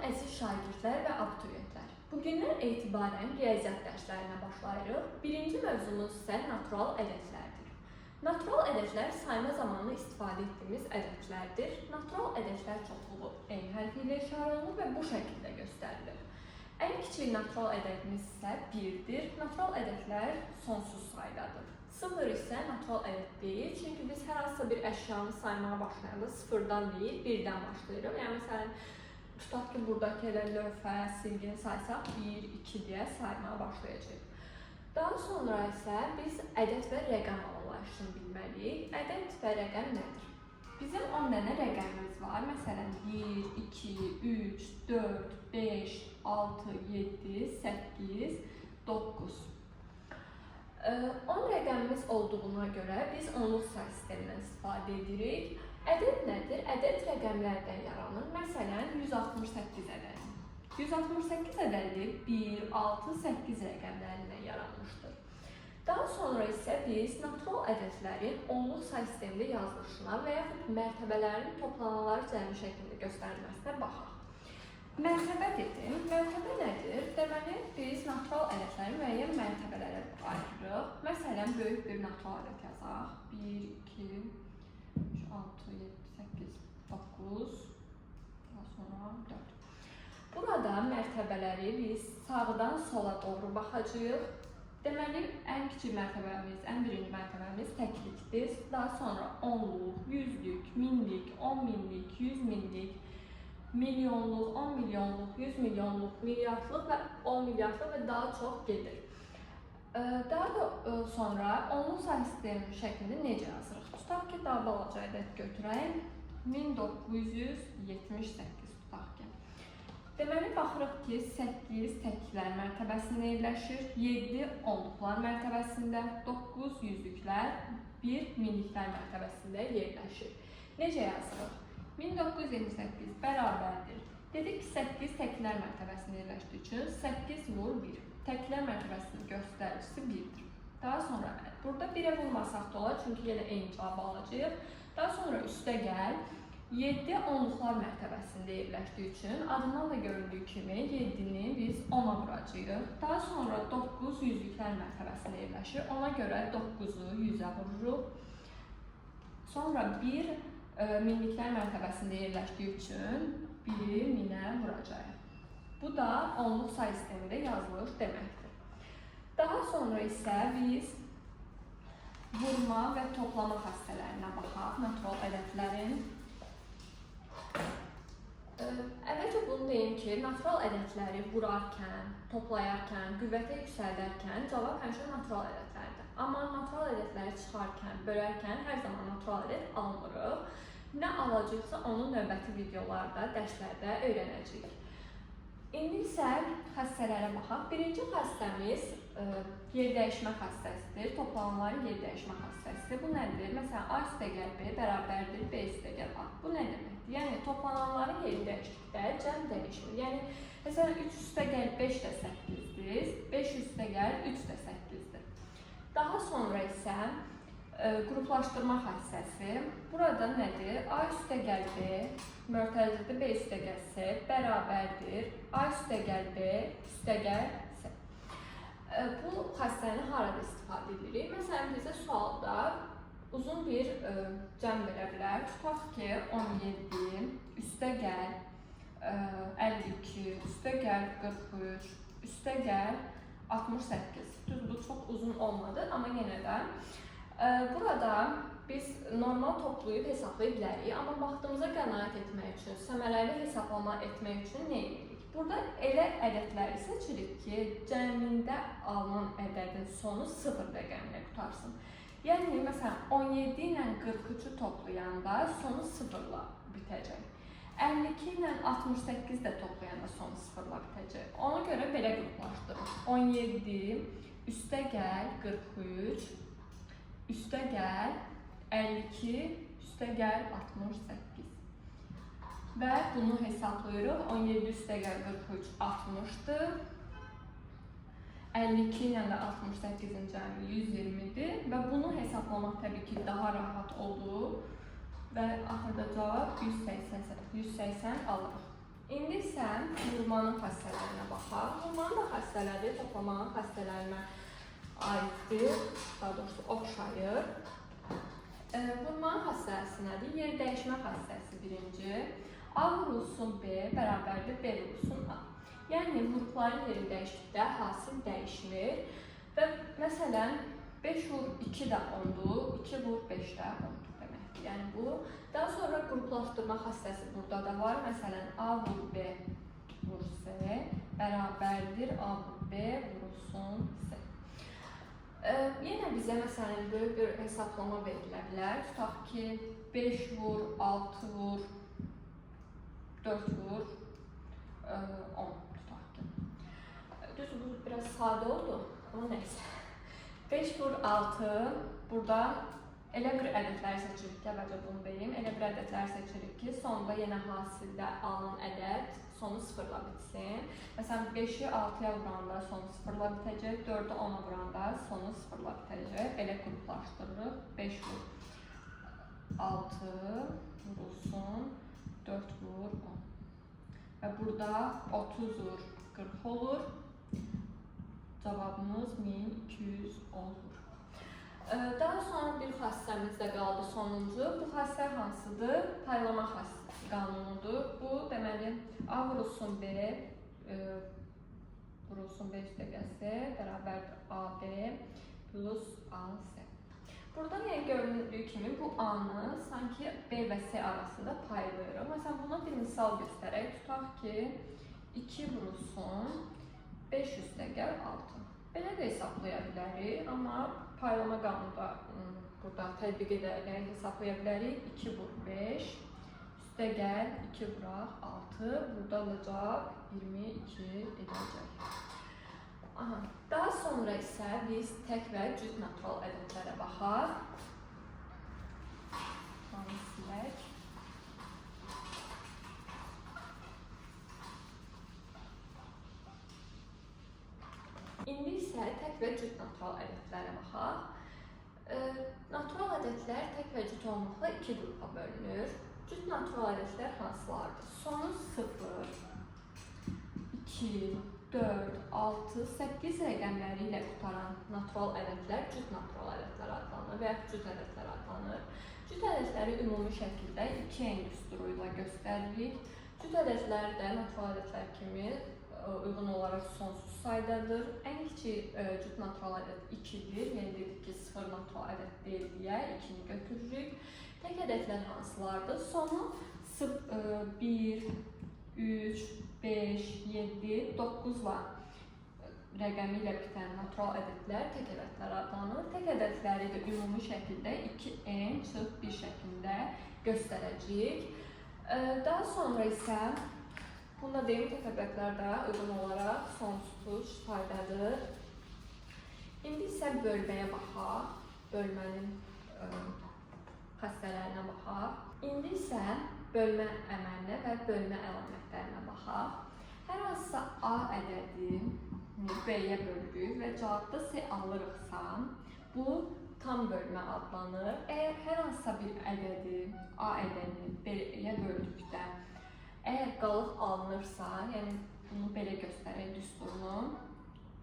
Əziz şagirdlər və abituriyentlər. Bugündən etibarən riyaziyyat dərslərinə başlayırıq. Birinci mövzumuz isə natural ədədlərdir. Natural ədədlər sayma zamanı istifadə etdiyimiz ədədlərdir. Natural ədədlər çoxluğu N hərfi ilə işarə olunur və bu şəkildə göstərilir. Ən kiçik natural ədədimiz isə 1-dir. Natural ədədlər sonsuz saydadır. 0 isə natural ədəd deyil, çünki biz hər hansısa bir əşyanı saymağa başlayanda sıfırdan deyil, birdən başlayırıq. Yəni məsələn, tutaq ki, buradakı elə lövhə, silgini saysaq 1, 2 deyə saymağa başlayacağıq. Daha sonra isə biz ədəd və rəqəm anlayışını bilməliyik. Ədəd və rəqəm nədir? Bizim 10 dənə rəqəmimiz var. Məsələn, 1, 2, 3, 4, 5, 6, 7, 8, 9. 10 rəqəmimiz olduğuna görə biz onluq say sistemindən istifadə edirik. Ədəd nədir? Ədəd rəqəmlərdən yaranır. Məsələn, 168 ədədi. 168 ədədi 1, 6, 8 rəqəmlərindən yaranmışdır. Daha sonra isə biz natural ədədlərin onluq say sistemində yazılışına və yaxud mərtəbələrin toplananları cəmi şəklində göstərilməsinə baxaq. Mərtəbə dedim. Mərtəbə nədir? Deməli, biz natural ədədləri müəyyən mərtəbələrə ayırırıq. Məsələn, böyük bir natural ədəd yazaq. 1, 2, 3, 6, 7, 8, 9, daha sonra 4. Burada mərtəbələri biz sağdan sola doğru baxacağıq. Deməli, ən kiçik mərtəbəmiz, ən birinci mərtəbəmiz təklikdir. Daha sonra onluq, yüzlük, minlik, 10 minlik, 100 minlik, milyonluq, 10 milyonluq, 100 milyonluq, milyardlıq və 10 milyardlıq və daha çox gedir. Daha da sonra onluq say sistemi şəklində necə yazırıq? Tutaq ki, daha balaca ədəd götürək. 1978 tutaq ki. Deməli, baxırıq ki, 8 təklər mərtəbəsində yerləşir, 7 onluqlar mərtəbəsində, 9 yüzlüklər, 1 minliklər mərtəbəsində yerləşir. Necə yazırıq? 1928 bərabərdir. Dedik ki, 8 təklər mərtəbəsində yerləşdiyi üçün 8 vur 1. Təklər mərtəbəsinin göstəricisi 1-dir. Daha sonra burada 1-ə vurmasaq da olar, çünki yenə eyni cavabı alacağıq. Daha sonra üstə gəl. 7 onluqlar mərtəbəsində yerləşdiyi üçün adından da göründüyü kimi 7-ni biz 10-a vuracağıq. Daha sonra 9 yüzlüklər mərtəbəsində yerləşir. Ona görə 9-u 100-ə vururuq. Sonra 1 minliklər mərtəbəsində yerləşdiyi üçün 1-i minə vuracağıq. Bu da onluq say sistemində yazılış deməkdir. Daha sonra isə biz vurma və toplama xassələrinə baxaq natural ədədlərin. Əvvəlcə bunu deyim ki, natural ədədləri vurarkən, toplayarkən, qüvvətə yüksəldərkən cavab həmişə natural ədədlərdir. Amma natural ədədləri çıxarkən, bölərkən hər zaman natural ədəd almırıq. Nə alacaqsa onu növbəti videolarda, dərslərdə öyrənəcəyik. İndi isə xassələrə baxaq. Birinci xassəmiz yer dəyişmə xassəsidir. Toplananların yer dəyişmə xassəsi. Bu nədir? Məsələn, A üstəgəl B bərabərdir B üstəgəl A. Bu nə deməkdir? Yəni, toplananların yeri dəyişdikdə cəm dəyişmir. Yəni, məsələn, 3 üstəgəl 5 də 8-dir, 5 üstəgəl 3 də 8-dir. Daha sonra isə qruplaşdırma xassəsi. Burada nədir? A üstəgəl B mötərizədə B üstəgəl C bərabərdir A üstəgəl B üstəgəl C. Bu xassəni harada istifadə edirik? Məsələn, bizə sualda uzun bir cəm verə bilər. Tutaq ki, 17 üstəgəl 52 üstəgəl 43 üstəgəl 68. Düz, bu çox uzun olmadı, amma yenə də burada biz normal toplayıb hesablaya bilərik, amma vaxtımıza qənaət etmək üçün, səmərəli hesablama etmək üçün nə edirik? Burada elə ədədləri seçirik ki, cəmində alınan ədədin sonu 0 rəqəminə qutarsın. Yəni, məsələn, 17 ilə 43-ü toplayanda sonu 0-la bitəcək. 52 ilə 68 də toplayanda sonu 0-la bitəcək. Ona görə belə qruplaşdırırıq. 17 üstəgəl 43 üstəgəl 52 üstəgəl 68. Və bunu hesablayırıq. 17 üstəgəl 43 60-dır. 52 ilə də 68-in cəmi 120-dir və bunu hesablamaq təbii ki, daha rahat olur və axırda cavab 180 alırıq. İndi isə vurmanın xassələrinə baxaq. Vurmanın da xassələri toplamanın xassələrinə aiddir, daha doğrusu oxşayır. Vurmanın xassəsi nədir? Yer dəyişmə xassəsi birinci. A vurulsun B bərabərdir B vurulsun A. Yəni, vuruqların yeri dəyişdikdə hasil dəyişmir. Və məsələn, 5 vur 2 də 10-dur, 2 vur 5 də 10-dur deməkdir. Yəni bu. Daha sonra qruplaşdırma xassəsi burada da var. Məsələn, A vur B vur C bərabərdir A vur B vurulsun C. Yenə bizə məsələn böyük bir hesablama verilə bilər. Tutaq ki, 5 vur, 6 vur, 4 vur, 10 tutaq ki. Düzdür, bu biraz sadə oldu, amma nəysə. 5 vur 6, burada elə bir ədədlər seçirik ki, əvvəlcə bunu deyim, elə bir ədədlər seçirik ki, sonda yenə hasildə alınan ədəd sonu sıfırla bitsin. Məsələn, 5-i 6-ya vuranda sonu sıfırla bitəcək, 4-ü 10-a vuranda sonu sıfırla bitəcək. Belə qruplaşdırırıq. 5 vur 6 vurulsun, 4 vur 10. Və burada 30 vur 40 olur. Cavabımız 1200 olur. Daha sonra bir xassəmiz də qaldı sonuncu. Bu xassə hansıdır? Paylama qanunudur. Bu, deməli, A vurulsun B, vurulsun B üstəgəl C bərabərdir AB plus AC. Burada yəni göründüyü kimi bu A-nı sanki B və C arasında paylayırıq. Məsələn, buna bir misal göstərək. Tutaq ki, 2 vurulsun 5 üstəgəl 6. Belə də hesablaya bilərik, amma paylama qanunu da burada tətbiq edərək hesablaya bilərik. 2 vur 5, üstəgəl 2 vuraq 6. Burada da cavab 22 edəcək. Aha. Daha sonra isə biz tək və cüt natural ədədlərə baxaq. Bunu silək. İndi isə tək və cüt natural ədədlərə baxaq. Natural ədədlər tək və cüt olmaqla iki qrupa bölünür. Cüt natural ədədlər hansılardır? Sonu 0, 2, 4, 6, 8 rəqəmləri ilə qutaran natural ədədlər cüt natural ədədlər adlanır və yaxud cüt ədədlər adlanır. Cüt ədədləri ümumi şəkildə 2N düsturu ilə göstəririk. Cüt ədədlər də natural ədədlər kimi uyğun olaraq sonsuz saydadır. Ən kiçik cüt natural ədəd 2-dir. Yəni dedik ki, 0 natural ədəd deyil deyə 2-ni götürürük. Tək ədədlər hansılardır? Sonu 1, 3, 5, 7, 9-la rəqəmi ilə bitən natural ədədlər tək ədədlər adlanır. Tək ədədləri də ümumi şəkildə 2N çıx 1 şəklində göstərəcəyik. Daha sonra isə bunu da deyim, tək ədədlər də uyğun olaraq sonsuz saydadır. İndi isə bölməyə baxaq. Bölmənin xassələrinə baxaq. İndi isə bölmə əməlinə və bölmə əlamətlərinə baxaq. Hər hansısa A ədədini B-yə bölürük və cavabda C alırıqsa, bu tam bölmə adlanır. Əgər hər hansısa bir ədədi, A ədədini B-yə böldükdə, əgər qalıq alınırsa, yəni bunu belə göstərək düsturunu,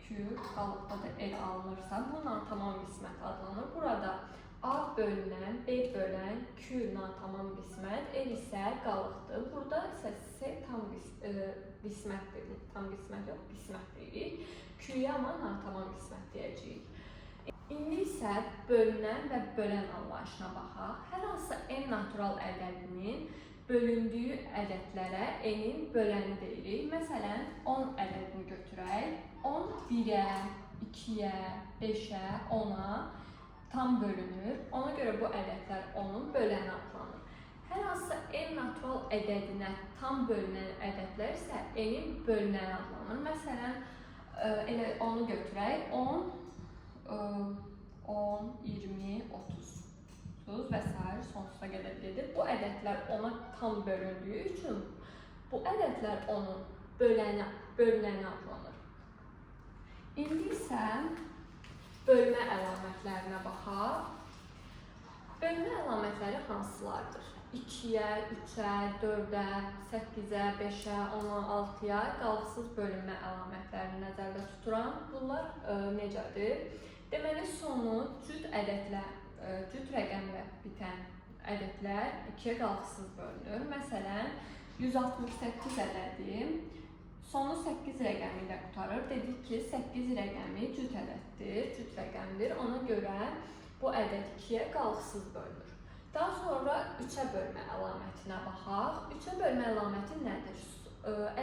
Q qalıqda da R alınırsa, bu natamam qismət adlanır. Burada A bölünən, B bölən, Q natamam qismət, R isə qalıqdır. Burada isə C tam qismətdir. Tam qismət yox, qismət deyirik. Q-yə amma natamam qismət deyəcəyik. İndi isə bölünən və bölən anlayışına baxaq. Hər hansısa n natural ədədinin bölündüyü ədədlərə n-in böləni deyirik. Məsələn, 10 ədədini götürək. 10 1-ə, 2-yə, 5-ə, 10-a tam bölünür. Ona görə bu ədədlər onun böləni adlanır. Hər hansısa n natural ədədinə tam bölünən ədədlər isə n-in bölünəni adlanır. Məsələn, elə onu götürək. 10, 10, 20, 30 və s. Sonsuza qədər gedir. Bu ədədlər ona tam bölündüyü üçün bu ədədlər onun bölünəni adlanır. İndi isə bölmə əlamətlərinə baxaq. Bölmə əlamətləri hansılardır? 2-yə, 3-ə, 4-ə, 8-ə, 5-ə, 10-a, 6-ya qalıqsız bölünmə əlamətlərini nəzərdə tuturam. Bunlar necədir? Deməli, sonu cüt ədədlə, cüt rəqəmlə bitən ədədlər 2-yə qalıqsız bölünür. Məsələn, 168 ədədi sonu 8 rəqəmi ilə qurtarır. Dedik ki, 8 rəqəmi cüt ədəddir, cüt rəqəmdir. Ona görə bu ədəd 2-yə qalıqsız bölünür. Daha sonra 3-ə bölmə əlamətinə baxaq. 3-ə bölmə əlaməti nədir?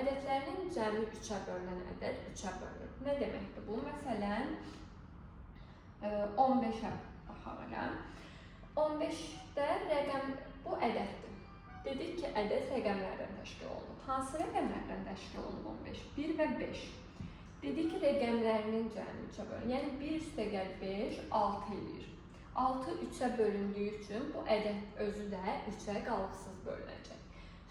Ədədlərinin cəmi 3-ə bölünən ədəd 3-ə bölünür. Nə deməkdir bu? Məsələn, 15-ə baxaq elə. 15-də rəqəm bu ədəddir. Dedik ki, ədəd rəqəmlərdən təşkil olunub. Hansı rəqəmlərdən təşkil olunub 15? 1 və 5. Dedik ki, rəqəmlərinin cəmi 3-ə bölünür. Yəni 1 üstəgəl 5, 6 eləyir. 6 3-ə bölündüyü üçün bu ədəd özü də 3-ə qalıqsız bölünəcək.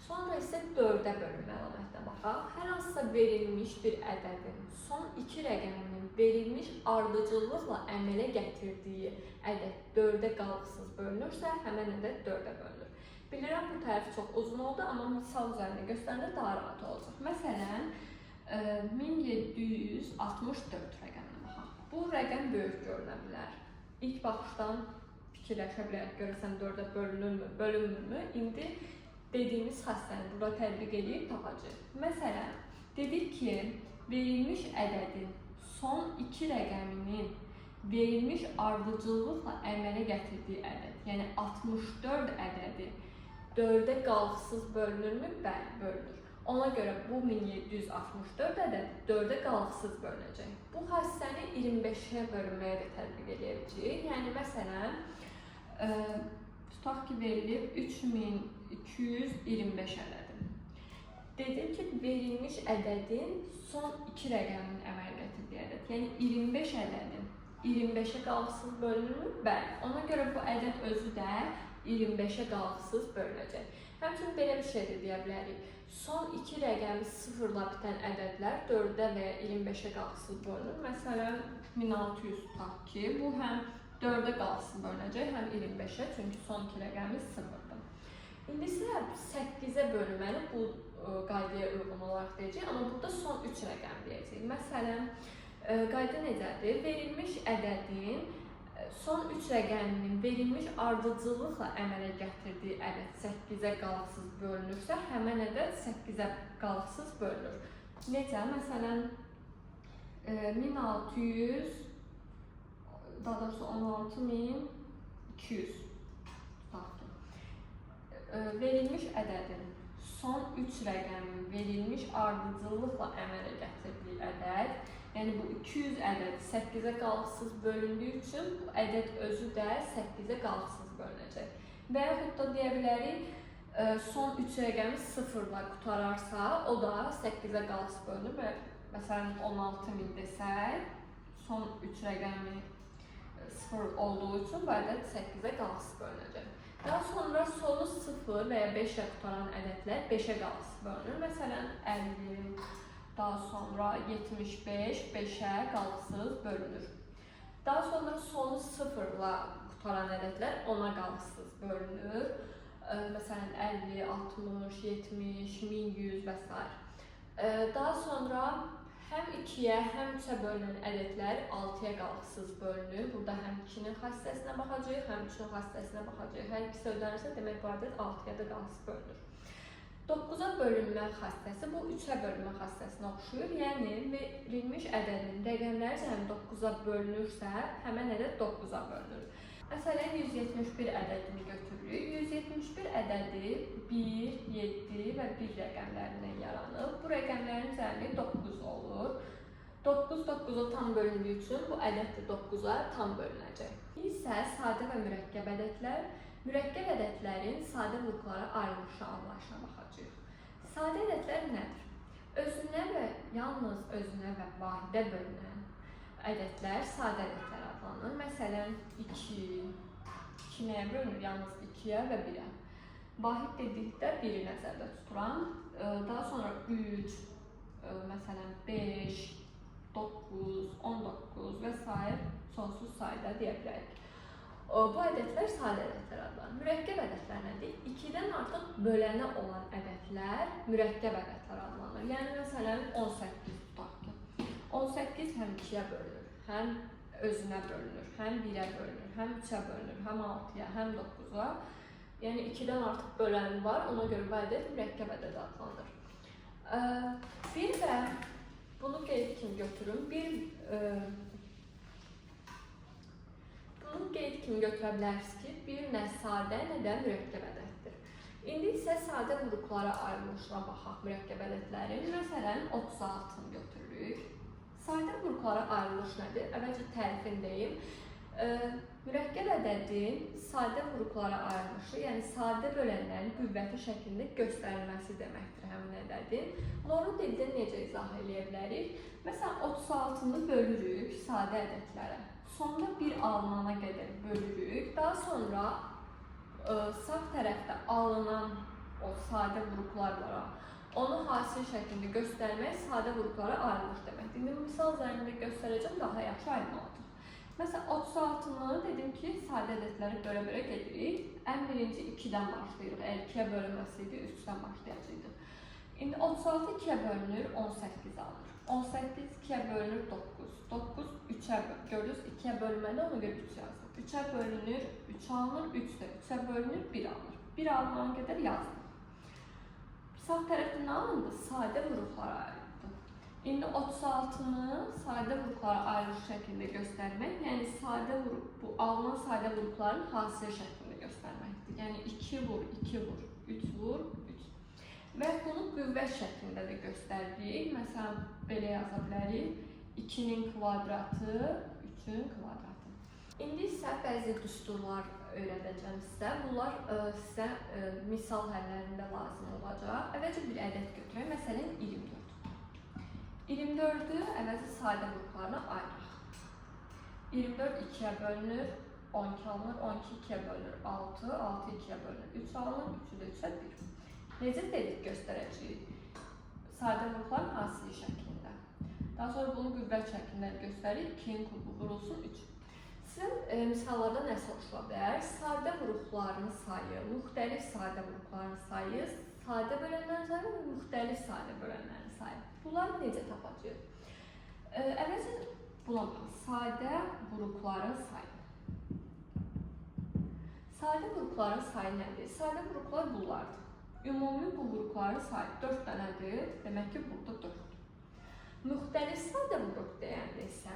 Sonra isə 4-ə bölünmə əlamətinə baxaq. Hər hansısa verilmiş bir ədədin son 2 rəqəminin verilmiş ardıcıllıqla əmələ gətirdiyi ədəd 4-ə qalıqsız bölünürsə, həmən ədəd 4-ə bölünür. Bilirəm bu tərif çox uzun oldu, amma misal üzərində göstərəndə daha rahat olacaq. Məsələn, 1764 rəqəminə baxaq. Bu rəqəm böyük görünə bilər. İlk baxışdan fikirləşə bilərik, görəsən 4-ə bölünürmü, bölünmürmü? İndi dediyimiz xassəni burada tətbiq edib tapacağıq. Məsələn, dedik ki, verilmiş ədədin son 2 rəqəminin verilmiş ardıcıllıqla əmələ gətirdiyi ədəd, yəni 64 ədədi 4-ə qalıqsız bölünürmü? Bəli, bölünür. Ona görə bu 1764 ədəd 4-ə qalıqsız bölünəcək. Bu xassəni 25-ə bölünməyə də tətbiq edə biləcəyik. Yəni, məsələn, tutaq ki, verilib 3225 ədədi. Dedim ki, verilmiş ədədin son 2 rəqəminin əmələ gətirdiyi ədəd. Yəni, 25 ədədin 25-ə qalıqsız bölünürmü? Bəli. Ona görə bu ədəd özü də 25-ə qalıqsız bölünəcək. Həmçinin belə bir şey də deyə bilərik. Son 2 rəqəmi 0-la bitən ədədlər 4-ə və ya 25-ə qalıqsız bölünür. Məsələn, 1600 tutaq ki, bu həm 4-ə qalıqsız bölünəcək, həm 25-ə, çünki son 2 rəqəmi 0-dır. İndi isə 8-ə bölünməni bu qaydaya uyğun olaraq deyəcəyik, amma burada son 3 rəqəm deyəcəyik. Məsələn, qayda necədir? Verilmiş ədədin son 3 rəqəminin verilmiş ardıcıllıqla əmələ gətirdiyi ədəd 8-ə qalıqsız bölünürsə, həmən ədəd 8-ə qalıqsız bölünür. Necə? Məsələn, 1600, daha doğrusu 16200 tutaq ki. Verilmiş ədədin son 3 rəqəmin verilmiş ardıcıllıqla əmələ gətirdiyi ədəd, yəni bu 200 ədəd 8-ə qalıqsız bölündüyü üçün bu ədəd özü də 8-ə qalıqsız bölünəcək. Və yaxud da deyə bilərik, son 3 rəqəmi 0-la qutararsa, o da 8-ə qalıqsız bölünür. Və məsələn, 16000 desək, son 3 rəqəmi 0 olduğu üçün bu ədəd 8-ə qalıqsız bölünəcək. Daha sonra sonu 0 və ya 5 ilə qutaran ədədlər 5-ə qalıqsız bölünür. Məsələn, 50, daha sonra 75 5-ə qalıqsız bölünür. Daha sonra sonu 0-la qutaran ədədlər 10-a qalıqsız bölünür. Məsələn, 50, 60, 70, 1100 və s. Daha sonra həm 2-yə, həm 3-ə bölünən ədədlər 6-ya qalıqsız bölünür. Burada həm 2-nin xassəsinə baxacağıq, həm 3-ün xassəsinə baxacağıq. Hər ikisi ödənirsə, demək bu ədəd 6-ya da qalıqsız bölünür. 9-a bölünmə xassəsi bu 3-ə bölünmə xassəsinə oxşuyur. Yəni, verilmiş ədədin rəqəmləri cəmi 9-a bölünürsə, həmən ədəd 9-a bölünür. Məsələn, 171 ədədini götürürük. 171 ədədi 1, 7 və 1 rəqəmlərindən yaranır. Bu rəqəmlərin cəmi 9 olur. 9 9-a tam bölündüyü üçün bu ədəd də 9-a tam bölünəcək. İsə sadə və mürəkkəb ədədlər. Mürəkkəb ədədlərin sadə qruplara ayrılışı anlayışına baxacağıq. Sadə ədədlər nədir? Özünə və yalnız özünə və vahidə bölünən ədədlər sadə ədədlər adlanır. Məsələn, 2, 2 nəyə bölünür? Yalnız 2-yə və 1-ə. Vahid dedikdə 1-i nəzərdə tuturam. Daha sonra 3, məsələn 5, 9, 19 və s. sonsuz sayda deyə bilərik. Bu ədədlər sadə ədədlər adlanır. Mürəkkəb ədədlər nədir? 2-dən artıq bölənə olan ədədlər mürəkkəb ədədlər adlanır. Yəni, məsələn, 18 tutaq ki. 18 həm 2-yə bölünür, həm özünə bölünür, həm 1-ə bölünür, həm 3-ə bölünür, həm 6-ya, həm 9-a. Yəni, 2-dən artıq bölən var, ona görə bu ədəd mürəkkəb ədəd adlanır. Bir də bunu qeyd kimi götürün. Bunu qeyd kimi götürə bilərsiniz ki, bir nə sadə, nə də mürəkkəb ədəddir. İndi isə sadə vuruqlara ayrılışına baxaq mürəkkəb ədədlərin. Məsələn, 36-nı götürürük. Sadə vuruqlara ayrılış nədir? Əvvəlcə tərifini deyim. Mürəkkəb ədədin sadə vuruqlara ayrılışı, yəni sadə bölənlərin qüvvəti şəklində göstərilməsi deməkdir həmin ədədin. Onu dildə necə izah eləyə bilərik? Məsələn, 36-nı bölürük sadə ədədlərə. Sonda 1 alınana qədər bölürük. Daha sonra sağ tərəfdə alınan o sadə vuruqlar var, onu hasil şəklində göstərmək sadə vuruqlara ayrılış deməkdir. İndi misal üzərində göstərəcəm, daha yaxşı aydın olacaq. Məsələn, 36-nı dedim ki, sadə ədədləri bölə-bölə gedirik. Ən birinci 2-dən başlayırıq. Əgər 2-yə bölünməsəydi, 3-dən başlayacaqdıq. İndi 36 2-yə bölünür, 18 alınır. 18 2-yə bölünür, 9. 9 3-ə bölünür. Gördünüz, 2-yə bölünmədə ona görə 3 yazdım. 3-ə bölünür, 3 alınır, 3 də 3-ə bölünür, 1 alınır. 1 alınana qədər yazdım. Sağ tərəfdə nə alındı? Sadə vuruqlara ayrıldı. İndi 36-nı sadə vuruqlara ayrılış şəklində göstərmək, yəni sadə vuruq, bu alınan sadə vuruqların hasil şəklində göstərməkdir. Yəni 2 vur, 2 vur, 3 vur, 3. Və bunu qüvvət şəklində də göstəririk. Məsələn, belə yaza bilərik. 2-nin kvadratı, 3-ün kvadratı. İndi isə bəzi düsturlar öyrədəcəm sizə. Bunlar sizə misal həllərində lazım olacaq. Əvvəlcə bir ədəd götürək. Məsələn, 24. 24-ü əvvəlcə sadə vuruqlarına ayıraq. 24 2-yə bölünür, 12 alınır, 12 2-yə bölünür, 6, 6 2-yə bölünür, 3 alınır, 3-ü də 3-ə 1. Necə dedik göstərəcəyik? Sadə vuruqların hasili şəklində. Daha sonra bunu qüvvət şəklində göstərik, 2-nin kubu vurulsun 3. Sizin misallarda nə soruşula bilər? Sadə vuruqların sayı, müxtəlif sadə vuruqların sayı, sadə bölənlərin sayı və müxtəlif sadə bölənlərin sayı. Bunları necə tapacağıq? Əvvəlcə buna baxın. Sadə vuruqların sayı. Sadə vuruqların sayı nədir? Sadə vuruqlar bunlardır. Ümumi bu vuruqların sayı 4 dənədir. Demək ki, burada 4. Müxtəlif sadə vuruq deyəndə isə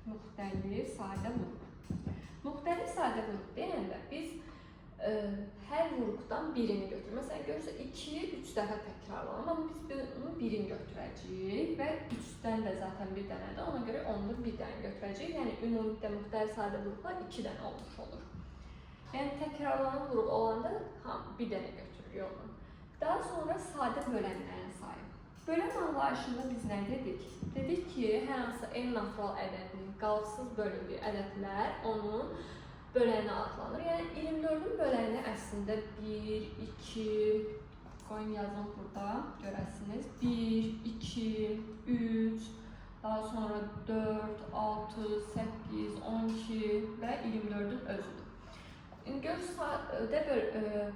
müxtəlif sadə vuruq. Müxtəlif sadə vuruq deyəndə biz hər vuruqdan birini götürürük. Məsələn, görürsünüz 2, 3 dəfə təkrarlanır, amma biz bunun birini götürəcəyik və 3-dən də zaten bir dənədir. Ona görə onu da bir dənə götürəcəyik. Yəni, ümumilikdə müxtəlif sadə vuruqlar 2 dənə olmuş olur. Yəni, təkrarlanan vuruq olanda bir dənə götürürük onu. Daha sonra sadə bölənlərin sayı. Bölən anlayışında biz nə dedik? Dedik ki, hər hansı en natural ədədinin qalıqsız bölündüyü ədədlər onun böləni adlanır. Yəni, 24-ün böləni əslində 1, 2, qoyun yazın burada, görəsiniz. 1, 2, 3, daha sonra 4, 6, 8, 12 və 24-ün özüdür. İndi görürsünüz, sadə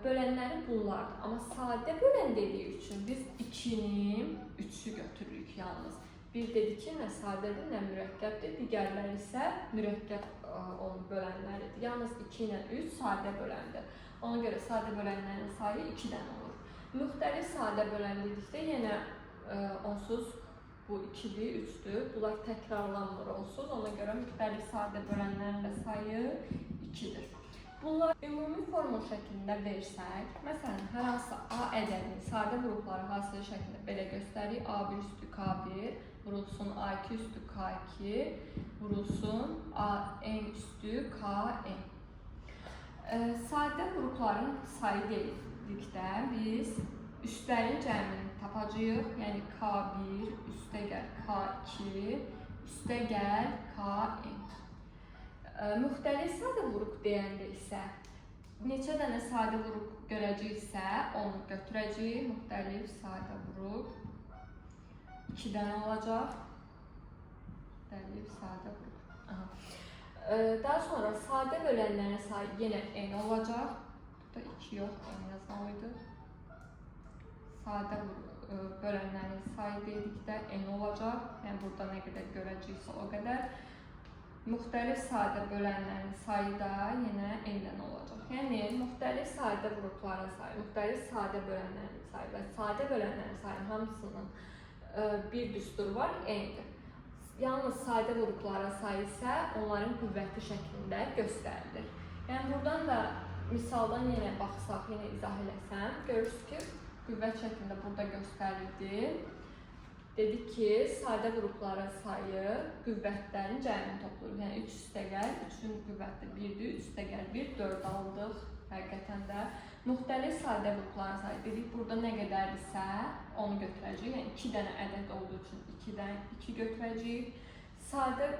bölənləri bunlardır. Amma sadə bölən dediyi üçün biz 2-ni 3-ü götürürük yalnız. Bir dedi ki, nə sadədir, nə mürəkkəbdir, digərləri isə mürəkkəb onun bölənləridir. Yalnız 2 ilə 3 sadə böləndir. Ona görə sadə bölənlərin sayı 2 dənə olur. Müxtəlif sadə bölən dedikdə yenə onsuz bu 2-dir, 3-dür. Bunlar təkrarlanmır onsuz. Ona görə müxtəlif sadə bölənlərin də sayı 2-dir. Bunlar ümumi formul şəklində versək, məsələn, hər hansı A ədədini sadə vuruqları hasil şəklində belə göstəririk. A1 üstü K1 vurulsun A2 üstü K2 vurulsun AN üstü KN. Sadə vuruqların sayı dedikdə biz üstlərin cəmini tapacağıq. Yəni K1 üstə gəl K2 üstə gəl KN. Müxtəlif sadə vuruq deyəndə isə neçə dənə sadə vuruq görəcəyiksə onu götürəcəyik. Müxtəlif sadə vuruq 2 dənə olacaq. Müxtəlif sadə vuruq. Aha. Daha sonra sadə bölənlərin sayı yenə n olacaq. Burada 2 yox, n yazmalıydıq. Sadə bölənlərin sayı dedikdə n olacaq. Yəni burada nə qədər görəcəksə o qədər. Müxtəlif sadə bölənlərin sayı da yenə n-dən olacaq. Yəni müxtəlif sadə qrupların sayı, müxtəlif sadə bölənlərin sayı və sadə bölənlərin sayının hamısının bir düsturu var, n-dir. Yalnız sadə qrupların sayı isə onların qüvvəti şəklində göstərilir. Yəni buradan da misaldan yenə baxsaq, yenə izah eləsəm, görürsünüz ki, qüvvət şəklində burada göstərildi. Dedik ki, sadə qrupların sayı qüvvətlərin cəmini toplayır. Yəni 3 üstəgəl, 3-ün qüvvəti 1-dir, 3 üstəgəl 1, 4 aldıq həqiqətən də. Müxtəlif sadə qrupların sayı dedik, burada nə qədərdirsə onu götürəcəyik. Yəni 2 dənə ədəd olduğu üçün 2-dən 2 götürəcəyik. Sadə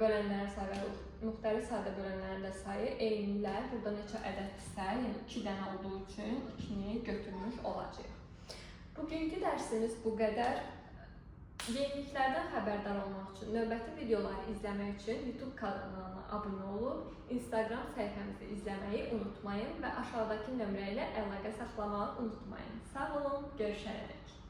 bölənlərin sayı və müxtəlif sadə bölənlərin də sayı eynilər. Burada neçə ədəddirsə, yəni 2 dənə olduğu üçün 2-ni götürmüş olacağıq. Bugünkü dərsimiz bu qədər. Yeniliklərdən xəbərdar olmaq üçün, növbəti videoları izləmək üçün YouTube kanalına abunə olub, Instagram səhifəmizi izləməyi unutmayın və aşağıdakı nömrə ilə əlaqə saxlamağı unutmayın. Sağ olun, görüşənədək.